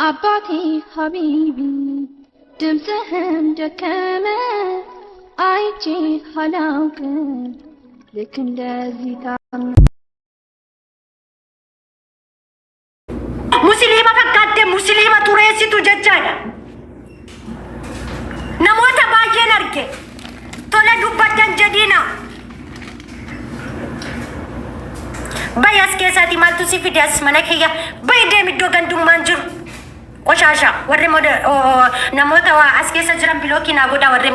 አባቴ ሀቢቢ ድምፅህም ደከመ አይቼ አላውቅም ልክ እንደዚህ ታመ Musliima fakkaattee musliima xureessitu jechaadha. Namoota baay'een arge. Tola dubbaddan jedhiina. Bayi as keessaati maaltu si fide as mana kiyya. Bayi deemi iddoo gandummaan jiru. Qoshaasha warri namoota as keessa jiran bilookii naa godha warri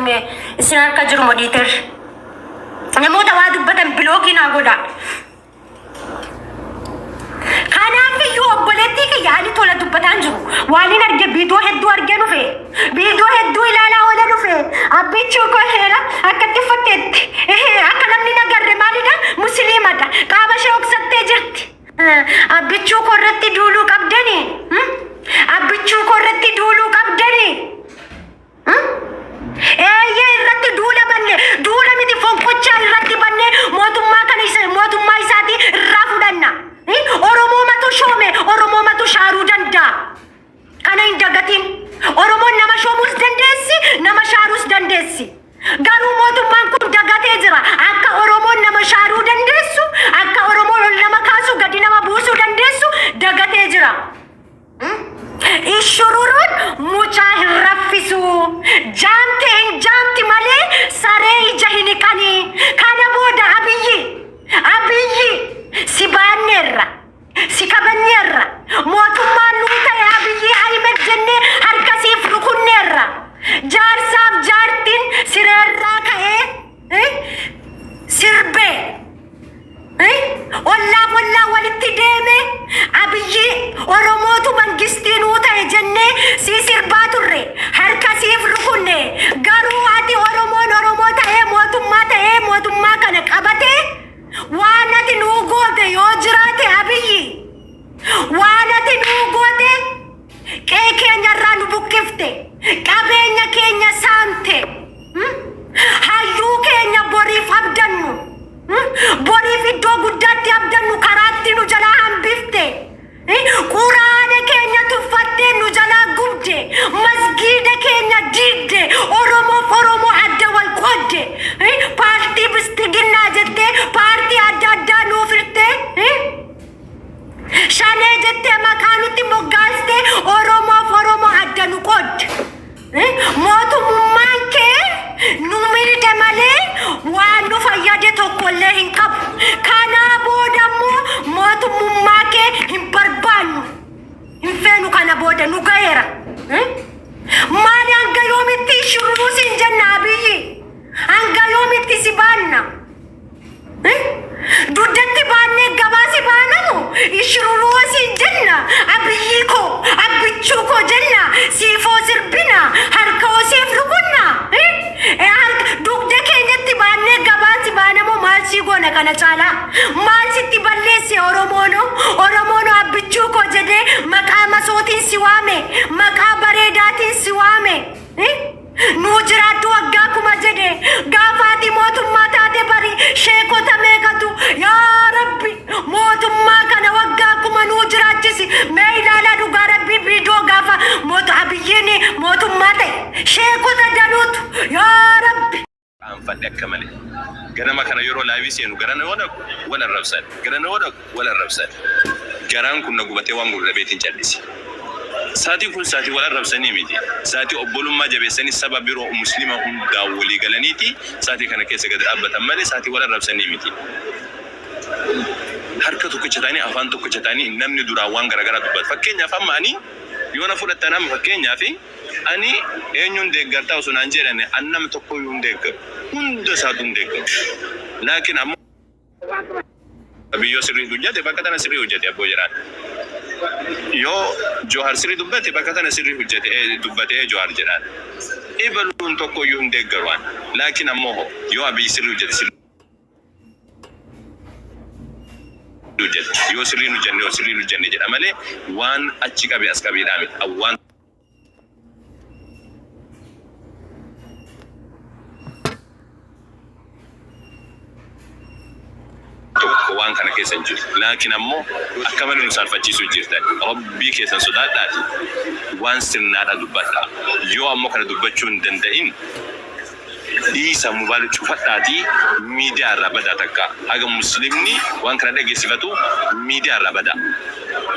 isin harka jiru modiiter. Namoota waa dubbatan bilookii naa godha. Kanaaf iyyuu obboleettii kiyya ani tola dubbataan jiru. Waanin arge viidiyoo hedduu argee dhufe. Viidiyoo hedduu ilaalaa oola dhufe. Abbichuu koo heera akkatti uffatteetti. Akka namni nagarre maalidha? Musliimadha. Qaama ishee hoksattee jirti. Abbichuu koo irratti duuluu qabdani. Abbichuu koo irratti duuluu qabdani. Eeyyee irratti duula banne duula miti fonqochaa irratti banne mootummaa kana isa mootummaa isaatii irraa fudhanna. Oromoomatu shoome Oromoomatu shaaruu danda'a. Kana hin dagatiin. Oromoon nama shoomuus dandeessi nama shaaruus dandeessi. Garuu mootummaan kun dagatee jira. Akka Oromoon nama shaaruu dandeessu akka Oromoon ol nama kaasu gadi nama buusuu dandeessu dagatee jira. Ishururuun mucaa hin raffisu. Jaamte hin jaamti malee saree ija hin hiqanii. Kana booda Abiyyi Abiyyi si baanneerra. Si kabanyeerra. Mootummaan nuu ta'e Abiyyi Ahmed jennee harka siif rukunneerra. Jaarsaaf jaartiin sireerraa ka'ee sirbee. Ollaaf ollaa walitti deeme Abiyyi Oromootu mangistii nuu ta'e jennee sii sirbaa turre harka siif rukunne garuu ati Oromoon Oromoo ta'ee mootummaa ta'ee mootummaa kana qabatee waan ati nuu goote yoo jiraate Abiyyi waan ati nuu goote qe'ee keenya irraa nu buqqifte qabeenya keenya saamte hayyuu keenya boriif abdannu boriif iddoo guddaatti abdannu karaatti nu jalaa hambifte quraana keenya tuffattee nu jalaa gubde masgiida keenya diigde Oromoof Oromoo adda wal qoodde paartii bistiginnaa jettee paartii adda addaa nuuf hirte Shanee jettee maqaa nutti moggaastee Oromoof Oromoo adda nu qoodde. Mootummaan kee nu miidhe malee waan nu fayyade tokkollee hin qabu. Kanaa booda immoo mootummaa kee hin barbaannu. Hin feenu kana booda nu gaheera. Maali hanga yoomitti shurruu siin jenna Abiyyi? Hanga yoomitti si baanna? Dugdatti baannee gabaa si baanamu ishururuu siin jenna abiyyii koo abbichuu koo jenna siifoo sirbina harka siif rukunna dugda keenyatti baannee gabaa si baanamu maal sii goona kana caalaa maal sitti balleesse Oromoono Oromoono abbichuu koo jedhee maqaa masootiin si waame maqaa bareedaatiin si waame. Nuu jiraadhu waggaa kuma jedhe gaafa ati mootummaa taate bari sheekota meeqatu yaa rabbi mootummaa kana waggaa kuma nuu jiraachisi mee ilaalaa dhugaa rabbii viidiyoo gaafa mootu Abiyyiin mootummaa ta'e sheekota danuutu yaa rabbi. Qaanfadhe akka malee. Ganama kana yeroo live seenu garana yoo dhaqu wal arrabsan. Garana yoo dhaqu wal arrabsan. Garaan kun na gubatee waan godhu dhabeetiin callise. Saatiin kun saatii wal arrabsanii miti. Saatii obbolummaa jabeessanii saba biroo muslima hundaan walii galaniiti saatii kana keessa gad dhaabbatan malee saatii wal arrabsanii miti. Harka tokkicha ta'anii afaan tokkicha ta'anii namni duraan waan garaagaraa dubbata. Fakkeenyaaf amma ani yoo na fudhattan amma fakkeenyaaf Ani eenyuun deeggartaa osoo naan jedhani an nama tokkoyyuu hin deeggaru. Hunda isaatu hin deeggaru. Laakiin ammoo Abiy yoo sirrii hojjate bakka tana sirrii hojjate abboo jedhaan. Yoo Johar sirrii dubbate bakka tana sirrii hojjate dubbatee Johar jedhaan. Ebaluun tokkoyyuu hin deeggaru an. Laakiin ammoo hoo yoo Abiy sirrii hojjate sirrii hojjate. Yoo sirrii hin hojjanne yoo sirrii hin hojjanne jedha malee waan achi qabe as qabeedhaa miti. An waan tokko Waan kana keessa hin jiru. Laakiin ammoo akka malee nu saalfachiisuu jirtan. Rabbii keessan sodaadhaati waan sirnaadha dubbadha. Yoo ammoo kana dubbachuu hin danda'in, dhiisa, mobaayila cufadhaatii miidiyaa irraa badaa. Takka haga muslimni waan kana dhageessifatu miidiyaa irraa badaa.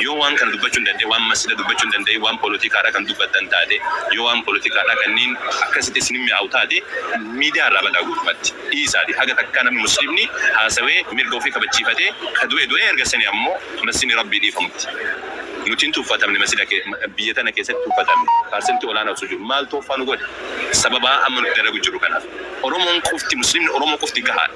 Yoo waan kana dubbachuu hin danda'e, waan masjida dubbachuu hin danda'e, waan poolotikaadha kan dubbattan taate, yoo waan poolotikaadha kanneen akkasitti isin mi'aawu taate, miidiyaa irraa badaa guutumatti. Dhiisaati haga takkaa namni muslimni haasawee mirga ofii kabachiifatee, ka du'e du'e, erga sani ammoo masjidni rabbii dhiifamutti. Nuti hin tuffatamne. Masjida biyya tana keessatti tuffatamne. Parsentii olaanaa osoo jiru maal tooffaa nu godhe? Sababaa amma nuti dalagu jiru kanaaf. Oromoon qofti, muslimni Oromoo qofti gahaadha.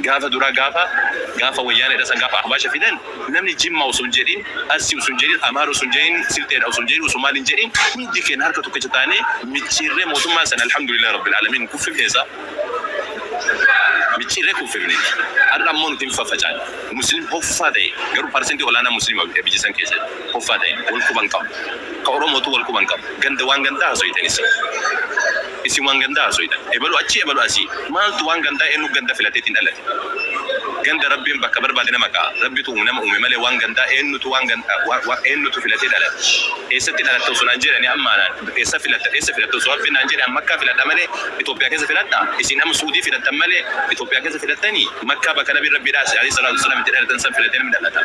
Gaafa duraa, gaafa wayyaaneedha san, gaafa Ahbaasha fidan, namni Jimmaa osoo hin jedhin, Arsii osoo hin jedhin, Amaara osoo hin jedhin, Silxeedha osoo hin jedhin, osoo maal hin jedhin, hundi keenya harka tokkicha taanee micciirree mootummaa sana, alhamdulillah rabbil alamin, kuffifneessa. Micciirree kuffifne. Har'a ammoo nuti hin faffacaan. Muslim hoffaa ta'e garuu parsentii olaanaa muslima biyya san keessatti hoffaa ta'e wal quban qabu. Ka Oromootu wal quban qabu. Ganda waan gandaa haasofitanis. Isin waan gandaa haasoftan. Ebalu achi, ebalu asii. Maaltu waan gandaa? Eenyu ganda filateetiin dhalate? Ganda rabbiin bakka barbaade nama ka'a. Rabbitu nama uume malee waan gandaa eenyutu waan gandaa eenyutu filatee dhalate? Eessatti dhalatte osoo naan jedhani, amma anaan eessa filatta, eessa filatte osoo rabbiin naan jedhe, Makkaa filadha malee Itoophiyaa keessa filadha? Isin amma Suudii filattan malee Itoophiyaa keessa filattanii? Makkaa bakka nabiin rabbiidhaa alayhi salaatu wasalaam itti dhalatan san filatee namni dhalata.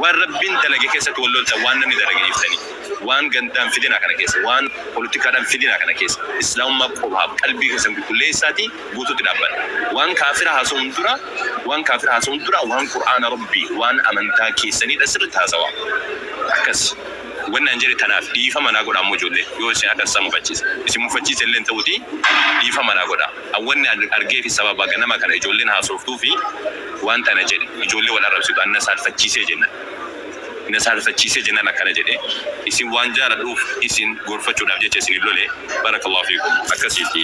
Waan rabbiin dalage keessatti wal loltan, waan namni dalage dhiiftanii. Waan gandaan fidinaa kana keessa, waan poolitikaadhaan fidinaa kana keessa. Islaamummaa qofaaf qalbii keessan qulqulleessaatii guutuutti dhaabbadha. Waan kaafira haasa'uun dura, waan kaafira haasa'uun dura, waan qur'aana rabbii, waan amantaa keessaniidha sirriitti haasawaa. Akkas. Wanni an jedhe tanaaf dhiifama naa godha. Ammoo ijoollee, yoo isin akka isaan mufachiise, isin mufachiise illee ta'uti, dhiifama naa godha. Wanni an argee fi sababa ganama kana ijoolleen haasoftuu fi waan tana jedhe, ijoollee wal arrabsitu an na saalfachiisee jenna. Na saalfachiisee jennaan akkana jedhe. Isin waan jaaladhuuf, isin gorfachuudhaaf jecha isin lole. Barakallahu fiikum. Akkasiiti,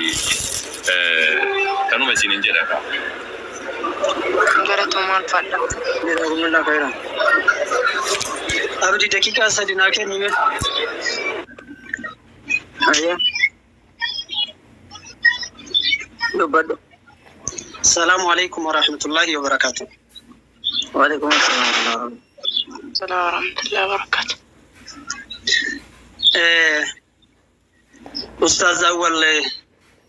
kanuma isinin jedha. Galatoomaa, ulfaadha. Jazakumullah khairan. Abdi, daqiiqaa 3 naa kenni mee. Ayya. Dubbadhu. Salaamu alaikum warahmatullahi wabarakatuh. Waalaikum assalam. Salaam warahmatullahi wabarakatuh. Ustaaz Awwal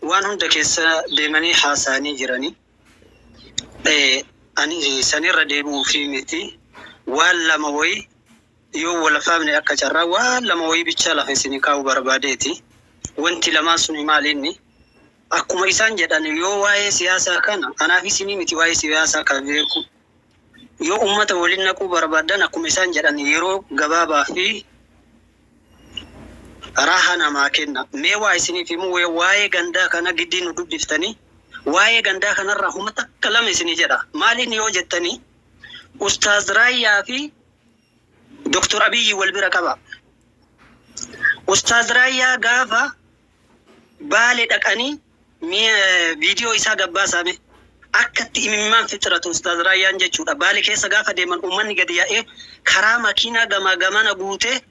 waan hunda keessa deemanii haasa'anii jiranii. Ani sanirra deemuu fi miti, waan lama wayii yoo wal faamne akka carraa waan lama wayii bichaa lafa isinii kaa'uu barbaadeeti. Wanti lamaan sun maal inni? Akkuma isaan jedhan, yoo waa'ee siyaasaa kana anaaf isinii miti waa'ee siyaasaa kan beeku. Yoo ummata waliin naquu barbaadan, akkuma isaan jedhan, yeroo gabaabaa fi raha namaa kenna. Mee waa isiniif himuu, waa'ee gandaa kana giddii nu dubbiftanii, waa'ee gandaa kanarraa huma takka lama isinii jedha. Maaliin yoo jettanii, Ustaaz Raayyaa fi Doktor Abiyyi wal bira qaba. Ustaaz Raayyaa gaafa Baale dhaqanii viidiyoo isaa gabbaasame akkatti imimmaan fixiratu Ustaaz Raayyaan jechuudha. Baale keessa gaafa deeman uummanni gadi yaa'ee karaa makiinaa gamaa gamana guutee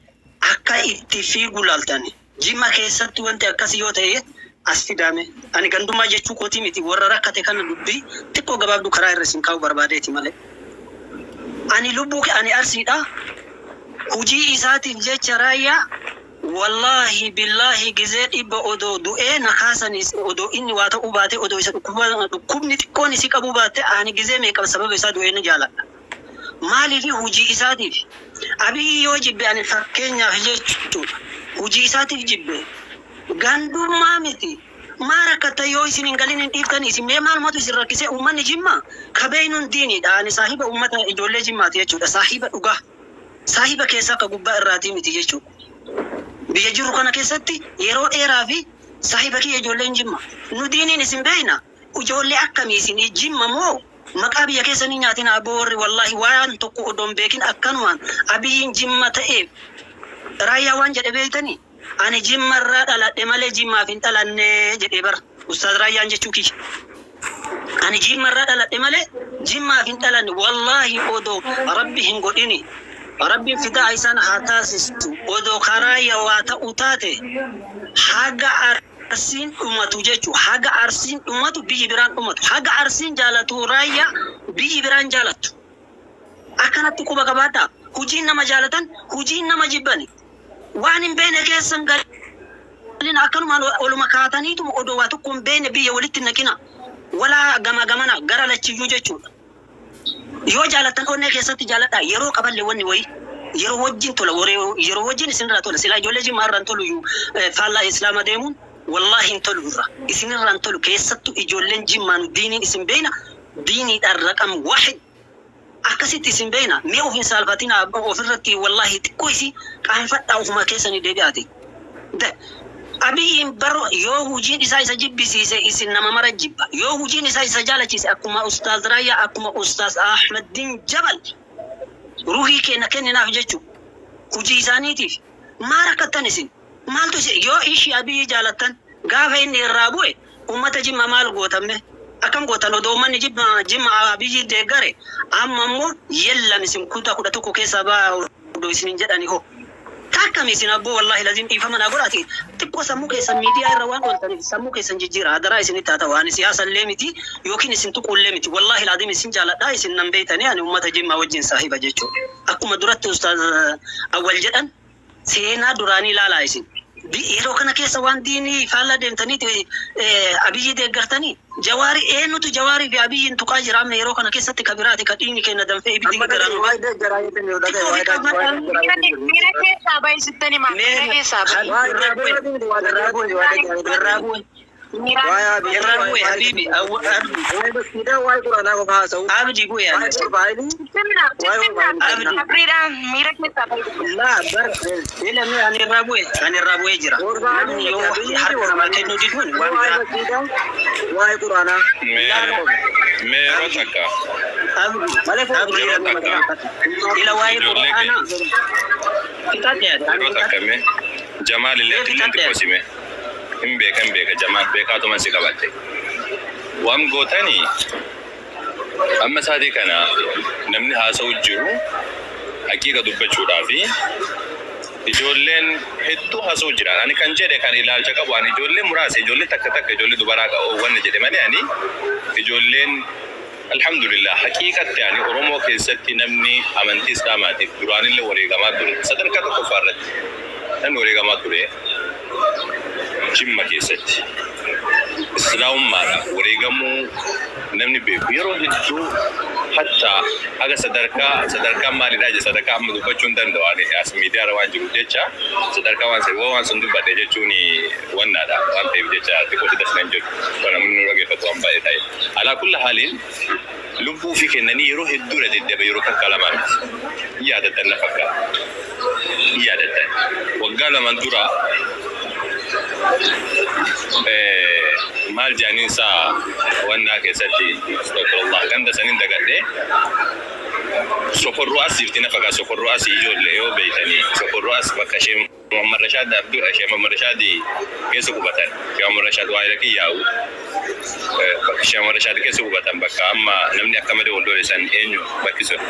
akka itti fiigu laaltani. Jimma keessatti wanti akkasii yoo ta'e as fidame. Ani gandummaa jechuu kootii miti, warra rakkate kana dubbii xiqqoo gabaabduu karaa irra isin kaa'uu barbaadeeti malee. Ani lubbuu ani Arsiidha. Hujii isaatiif jecha Raayyaa, wallaahi billaahi, gizee 100 odoo du'ee na kaasanis, odoo inni waa ta'uu baate, odoo isa dhukkubni xiqqoon isii qabuu baatte, ani gizee meeqa sababa isaa du'ee ni jaaladha. Maaliif? Hujii isaatiif. Abiyyi yoo jibbe, ani fakkeenyaaf jechuudha. Hujii isaatiif jibbe. Gandummaa miti. Maa rakkatta? Yoo isin hin galin hin dhiiftan isin. Mee maalumatu isin rakkisee? Uummanni Jimmaa kabeenuun diiniidha. Ani saahiba uummata ijoollee Jimmaati jechuudha. Saahiba dhugaa. Saahiba keessaa akka gubbaa irraatii miti jechuudha. Biyya jirru kana keessatti yeroo dheeraa fi saahiba kiyya ijoolleen Jimma. Nu diiniin isin beekna. Ijoollee akkamii isin? Jimma moo maqaa biyya keessanii nyaatina aboo? Warri wallaahi waan tokko odoo hin beekin akkanumaan Abiyyiin Jimma ta'eef, Raayyaa waan jedhe beektanii? "Ani Jimma irraa dhaladhe malee Jimmaaf hin dhalanne" jedhee bara Ustaaz Raayyaan jechuu kiyya. "Ani Jimma irraa dhaladhe malee Jimmaaf hin dhalanne." Wallaahi, odoo rabbi hin godhini, rabbiin fidaa isaan haa taasisu, odoo karaa waa ta'u taate haga Arsiin dhumatu jechuu, haga Arsiin dhumatu biyyi biraan dhumatu, haga Arsiin jaalatu Raayyaa biyyi biraan jaalattu. Akkanatti quba qabaadhaa. Hujiin nama jaalatan, hujiin nama jibbani. Waan hin beekne keessa hin galina. Akkanumaan oluma kaataniituma odoo waa tokko hin beekne biyya walitti hin naqina. Walaa gamaa gamana gara lachiyyuu jechuudha. Yoo jaalattan onnee keessatti jaaladhaa. Yeroo qaballe wanni wayii yeroo wajjin tola, yeroo wajjin isinirraa tola. Silaa ijoollee Jimmaa irraa hin toluyyuu faallaa Islaama deemuun wallaahi hin tolu irraa. Isinirraa hin tolu, keessattuu ijoolleen Jimmaa nu diiniin isin beeyna, diiniidhaan raqam waahid akkasitti isin beeyna. Mee of hin saalfatinaa ofirratti, wallaahi xiqqoo isii qaanfadhaa, ofuma keessanii deebi'aati. Abiyyiin bar yoo hujiin isaa isa jibbisiise isin nama mara jibba. Yoo hujiin isaa isa jaalachiise, akkuma Ustaaz Raayyaa, akkuma Ustaaz Ahmaddin Jabal ruhii keenna kenninaaf jechu hujii isaaniitiif. Maa rakkattan isin? Maaltu isin yoo ishi Abiyyi jaalattan, gaafa inni irraa bu'e ummata Jimma maal gootan mee? Akkam gootan odoo ummanni Jimma Jimma Abiyyi deeggare, amma immoo yellam isin kutaa 11 keessaa ba'aa odoo isinin jedhani hoo? Akkami isin abboo? Wallaahi laziim, dhiifama naa godhaati, xiqqoo sammuu keessan miidiyaa irra waan ooltaniif sammuu keessan jijjiira hadaraa isinitti haa ta'u. Ani siyaasa illee miti yookiin isin tuquu illee miti. Wallaahi laziim, isin jaaladha, isin nan beeytanii, ani ummata Jimmaa wajjin saahiba jechuudha. Akkuma duratti Ustaaz Awwal jedhan, seenaa duraanii ilaalaa. Isin yeroo kana keessa waan diinii faallaa deemtaniiti Abiyyi deeggartanii Jawaari, eenyutu Jawaarii fi Abiyyiin tuqaa jira amma yeroo kana keessatti? Ka biraati ka dhiigni keenya danfee ibiddi Amma garaan dhagaye waa'ee deeggaraa jettanii yoo dhagaye waa'ee deeggaraa Miira keessaa bahi, sittan himaa, miira keessaa bahi. Waa'ee deeggaraa miti, waa'ee deeggaraa miti, waa'ee deeggaraa Irraa bu'e. Miiraan waa'ee Abiyyi Irraa waa'ee bu'e maal habiibi jedhu, waa'ee masjiidaa, waa'ee quraanaa qofa haasa'u. Abdi bu'e. Waa'ee profaayilii sittimna waa'ee sittimna profaayilii Abdi. Abriidhaan miira keessaa bahi. Laa bar ilami, ani irraa bu'e, ani irraa bu'ee jira. Profaayilii Namni yoo Abiyyi harka namaa kennuu diduun waan waa'ee biraa. masjiidaa, waa'ee quraanaa Mee mee yeroo takka Abdi malee Abdi yeroo takka ila waa'ee ijoollee quraanaa keenya fixadhe ani yeroo takka fixadhe mee Jamaal illee mee atillee fixadhe. xiqqoo sime hin beeka, hin beeka Jamaal, beekaatuma si qabatte waan gootanii. Amma isaatii kana namni haasa'u jiru, haqiiqa dubbachuudhaa fi ijoolleen hedduu haasa'u jira. Ani kan jedhe kan ilaalcha qabu, ani ijoollee muraasa, ijoollee takka takka, ijoollee dubaraa qabu wanni jedhe malee, ani ijoolleen alhamdulillah, haqiiqatti ani Oromoo keessatti namni amantii Islaamaatiif duraanillee wareegamaa ture, sadarkaa tokkoffaa irratti namni wareegamaa ture Jimma keessatti Islaamummaadhaaf wareegamuu namni beeku yeroo hedduu, hatta haga sadarkaa sadarkaa maalidhaa je, sadarkaa amma dubbachuu hin danda'u ani as miidiyaa irra waan jiruuf jecha, sadarkaa waan san waan sun dubbadhe jechuun wannaadha waan ta'eef jecha, xiqqoo si dasnan jedhu waan namni nu dhageeffatu waan baay'ee ta'e. Alaa kulla haaliin lubbuu ofii kennanii yeroo hedduu irra deddeebi'e, yeroo takka lamaa miti. Hin yaadattan na fakkaata, hin yaadattan, waggaa 2 dura maal jedhaniin isaa wannaa keessatti, astagfirullah, ganda sanin dagadhe, Sokorruu as jirti na fakkaata, Sokorruu as, ijoollee yoo beeytanii, Sokorruu as bakka ishee Muhammad Rashaad Abduu, ishee Muhammad Rashaad keessa qubatan, ishee Muhammad Rashaad waa ila kiyyaa'u, bakka ishee Muhammad Rashaad keessa qubatan, bakka amma namni akka malee wal lole san, eenyu bakki sun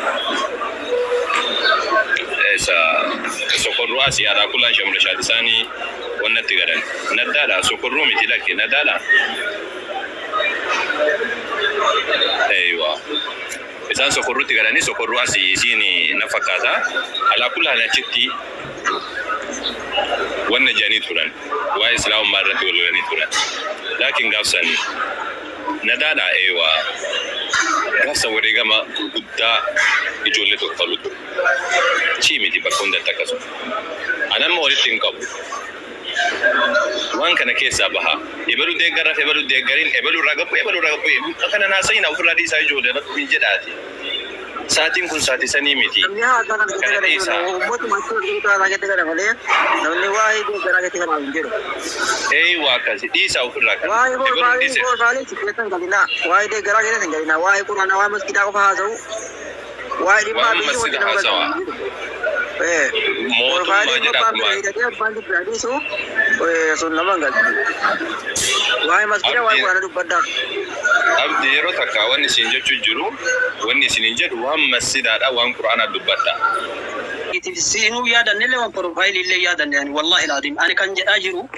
isa Sokorruu asii alaa kullaan ishee Muhammad Rashaad isaanii wannatti galan naddaadha, Sokorruu miti, lakki, naddaadha, eeywa, isaan Sokorruutti galanii, Sokorruu asii isiin na fakkaata. Alaa kullaan achitti wanna jedhanii turan, waa'ee Islaamummaa irratti wal lolanii turan. Laakiin gaafsan nadaadha, eeywa, gaafsan wareegama gurguddaa ijoollee tokko kalu ture. Chii miti, bakka hundatti akkasuma. Anamma walitti hin qabu. Waan kana keessaa baha. Ebalu deeggarraaf, ebalu deeggariin, ebalu irraa gabbu, ebalu irraa gabbu, kana naasayina, ofirraa dhiisaa ijoollee, Rabbiin jedhaati. Saatiin kun saatii sanii miti. Namni haasaa kana Kana keessa dhiisaa. Uummatuma achi haasaa keessa gara malee namni waa'ee deeggaraa keessa kanaaf hin jiru. Eeywa, akkasi dhiisaa ofirraa kana. Waa'ee Ebalu profaayilii dhiise. profaayilii keessa hin galinaa. Waa'ee deeggaraa keessa hin galinaa. Waa'ee quraanaa, waa'ee masgiidaa qofa haasa'u. Waa'ee dhimma Waan Abiyyi wanti masjida nama galchu haasawaa. hin jiru. Mootummaa Profaayilii jedha abbaan akkuma bira hidhatee abbaan dubbii adiisu sun nama hin galchu. Waa'ee masgiidaa, waa'ee Abdi quraanaa dubbaddaa. Abdi, yeroo takka wanni isin jechuu jiru, wanni isin hin jedhu, waan masjidaadha, waan quraanaa dubbadha. Siinuu yaadannellee waan profaayilii illee yaadanne ani wallahi alaadim ani kan jedhaa jiru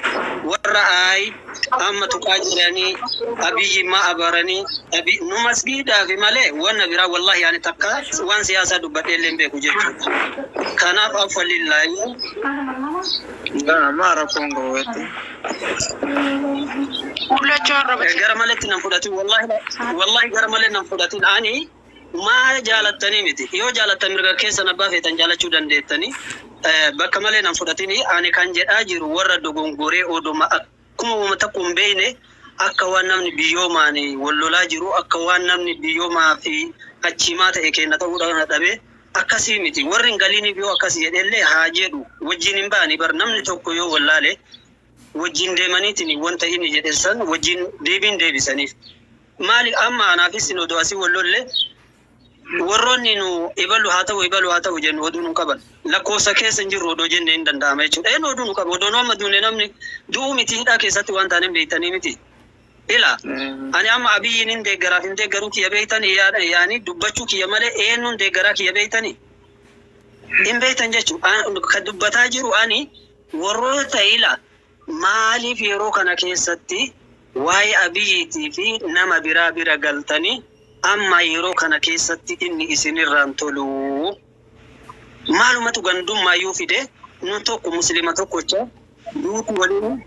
warra ayi amma tuqaa jiranii Abiyyi ma abaranii abi nu masgiidaafi malee wanna biraa wallahi ani takka waan siyaasaa dubbadhee illee hin beeku jechuudha. Kanaaf afwalillaahi. Amma rakkoon qabu jetti. Mul'achuu arraba. Gara maletti nan fudhatin, wallahi wallahi gara malee nan fudhatin. Ani maa jaalattanii miti, yoo jaalattan mirga keessan, abbaa feetan jaalachuu dandeettanii, bakka malee nan fudhatini. Ani kan jedhaa jiru warra dogongoree odoma akkuma uuma takko hin beekne, akka waan namni biyyoomaan wal lolaa jiru, akka waan namni biyyoomaa fi achiimaa ta'e kenna ta'uu dhabe akkasii miti. Warri hin galiiniif yoo akkas jedhellee haa jedhu, wajjin hin ba'ani bar. Namni tokko yoo wallaale wajjin deemaniitiin wanta inni jedhe san wajjin deebiin deebisaniif. Maali, amma anaafis isin odoo asii wal lolle, warroonni nu ibalu haa ta'u, ibalu haa ta'u jennu oduu nu qaban lakkoofsa keessa hin jirru odoo jenne hin danda'ama jechuudha. Een oduu nu qaba odoo nu amma duune, namni du'uu miti, hidhaa keessatti waan taane beektanii miti. Ila ani amma Abiyyiin hin deeggaraaf hin deeggaruu kiyya beektanii, yaani dubbachuu kiyya malee eenyuun deeggaraa kiyya beektanii hin beektan jechuudha. Kan dubbataa jiru ani warroota ila maaliif yeroo kana keessatti waa'ee Abiyyiitii fi nama biraa bira galtanii, amma yeroo kana keessatti inni isinirraan tolu maalumatu gandummaa fide? Nu tokko muslima tokkocha, duutu waliin,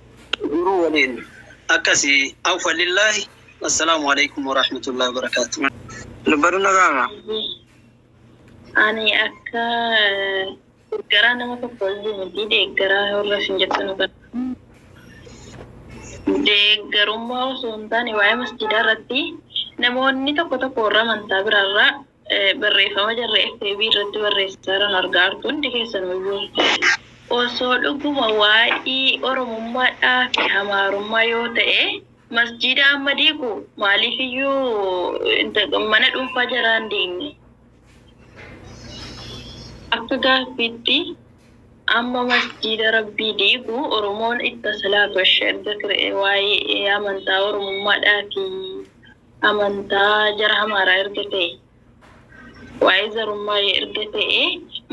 jiruu waliin akkasii. Awfalillaahi, assalaamu alaikum warahmatullahi wabarakaatu. Dubbadhu, nagaama. Ani akka deeggaraa nama tokko iyyuu miti, deeggaraa warra isin jettan kana. Deeggarummaa osoo hin taane, waa'ee masjiidaa irratti namoonni tokko tokko warra amantaa biraarraa barreeffama jarra FB irratti barreessaa jiran argaa jirtu hundi keessan iyyuu. Osoo dhuguma waa'ee Oromummaadhaa fi Amaarummaa yoo ta'e, masjiida amma diigu maaliif iyyuu mana dhuunfaa jaraa hin diigne? Akka gaaffiitti, amma masjiida Rabbii diigu, Oromoon itti salaatu erga waa'ee amantaa Oromummaadhaa fi amantaa jara Amaaraa erga ta'e, waa'ee zarummaa erga ta'e,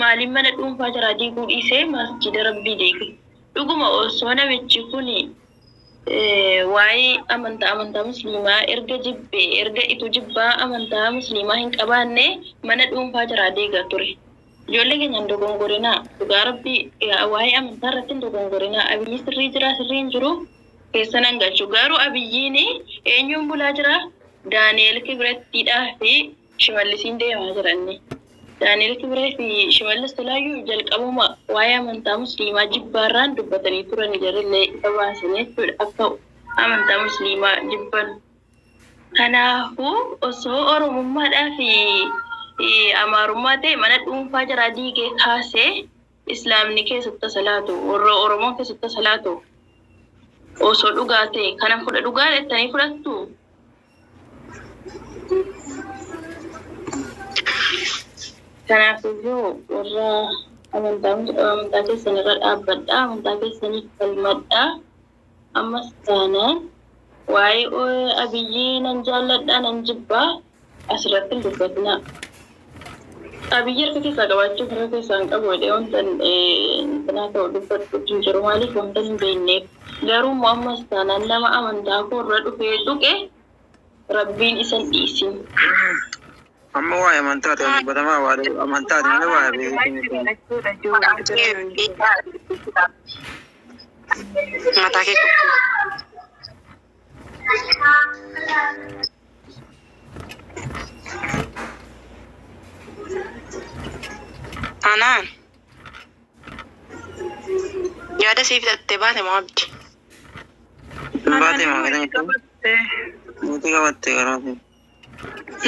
maaliif mana dhuunfaa jaraa diiguu dhiisee masjiida Rabbii diige? Dhuguma osoo namichi kun waa'ee amantaa musliimaa erga jibbee, erga itu jibbaa amantaa musliimaa hin qabaanne, mana dhuunfaa jaraa diiga ture. Ijoollee keenya hin dogongorinaa. Dhugaa Rabbii, waa'ee amantaa irratti hin dogongorinaa. Abiyyi sirrii jira, sirrii hin jiru keessa nan galchu. Garuu Abiyyiin eenyuun bulaa jira? Daani'el Kibrettiidhaa fi Shimallisiin deemaa jiranni. Daani'el Kibree fi Shimallis Tulaayyuu jalqabuma waa'ee amantaa musliimaa jibbaarraan dubbatanii turan, jarrillee ifa baasanii jechuudha akka amantaa musliimaa jibban. Kanaafuu osoo Oromummaadhaa fi Amaarummaa ta'e, mana dhuunfaa jaraa diigee kaasee Islaamni keessatti salaatu, warra Oromoon keessatti salaatu osoo dhugaa ta'e, kana fudha dhugaa jettanii fudhattu. Kanaafiyyuu warra amantaa keessan irra dhaabbadhaa, amantaa keessaniif falmadhaa. Ammas taanaan waa'ee Abiyyii nan jaalladhaa nan jibbaa asirratti hin dubbatinaa. Abiyyi harka keessaa qabaachuuf harka keessaa hin qabu jedhee wanta intinaa ta'u dubbadhu hin jiru, maaliif wanta hin beekneef. Garuu immoo ammas taanaan nama amantaa koo irra dhufee tuqe Rabbiin isan dhiisin. Amma waa'ee amantaati kan dubbatamaa, waa'ee amantaati malee waa'ee beekumsa miti. Mataa kee qulqulluu. Anaan yaada siif fixattee baate moo, Abdi? Baatee moo kan nuti qabatte karaa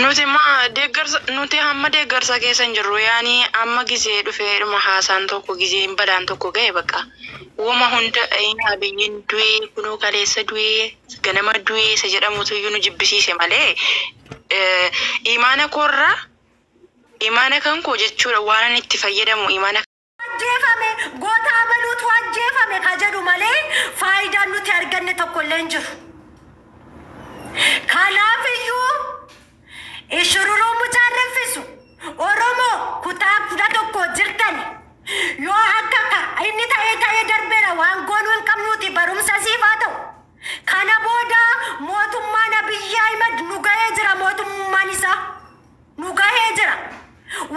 Nuti ma deeggarsa, nuti hamma deeggarsa keessa hin jirru. Yaani amma gizee dhufee dhuma haasaan tokko gizee hin balaan tokko ga'e, bakka wama hunda Abiyyiin du'ee, kunoo kaleessa du'ee, ganama du'ee isa jedhamutu iyyuu nu jibbisiise malee, imaana koorraa, imaana kan koo jechuudha, waan ani itti fayyadamu imaana Ajjeefame, goota amaluutu ajjeefame ka jedhu malee faayidaan nuti arganne tokko illee hin jiru. Kanaaf iyyuu ishururuu mucaan raffisu Oromoo kutaa 11 jirtan. Yoo akka inni ta'ee ta'ee darbeera, waan goonuu hin qabnuuti, barumsa siif haa ta'u. Kana booda mootummaan Abiyyi Ahimad nu gahee jira, mootummaan isaa nu gahee jira.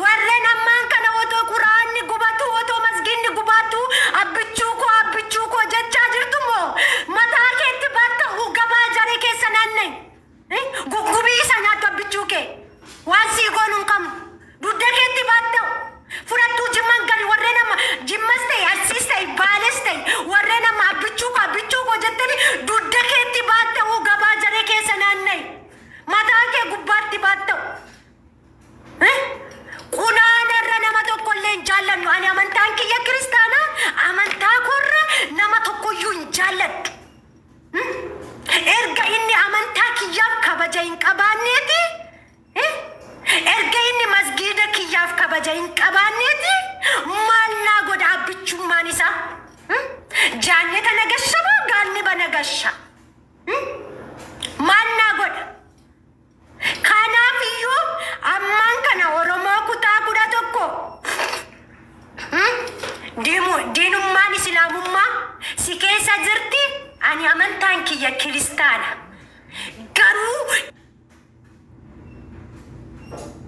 Warreen ammaan kana otoo quraanni gubatu, otoo masgiinni gubatu, "Abbichuu koo, abbichuu koo" jechaa jirtu moo mataa keetti batta gabaa jaree keessa naanna'e. Guggubii isa nyaattu abbichuu kee. Waan sii goonu hin qabnu. Dugda keetti baatta'u. Fudhattuu Jimman gadi, warreen amma Jimmas ta'e, Arsiis ta'e, Baales ta'e, warreen amma "Abbichuu koo, abbichuu koo" jettani dugda keetti baatta'u gabaa jaree keessa naanna'e. Mataa kee gubbaatti baatta'u. Quraanarra nama tokko illee hin jaallannu. Ani amantaan kiyya kiristaanaa, amantaa koorra nama tokkoyyuu hin jaalladhu. Erga inni amantaa kiyyaaf kabaja hin qabaanneeti, erga inni masgiida kiyyaaf kabaja hin qabaanneeti, maal naa godha abbichummaan isaa? Jaanneta nagasha moo gaanniba nagasha? Maal naa godha? Kanaaf iyyuu ammaan kana Oromoo kutaa 11, diinummaan islaamummaa si keessa jirti. Ani amantaan kiyya kiristaana. Garuu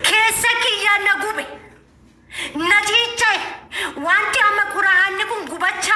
keessa kiyya na gube. Na ciicha'e. Wanti amma quraanni kun gubachaa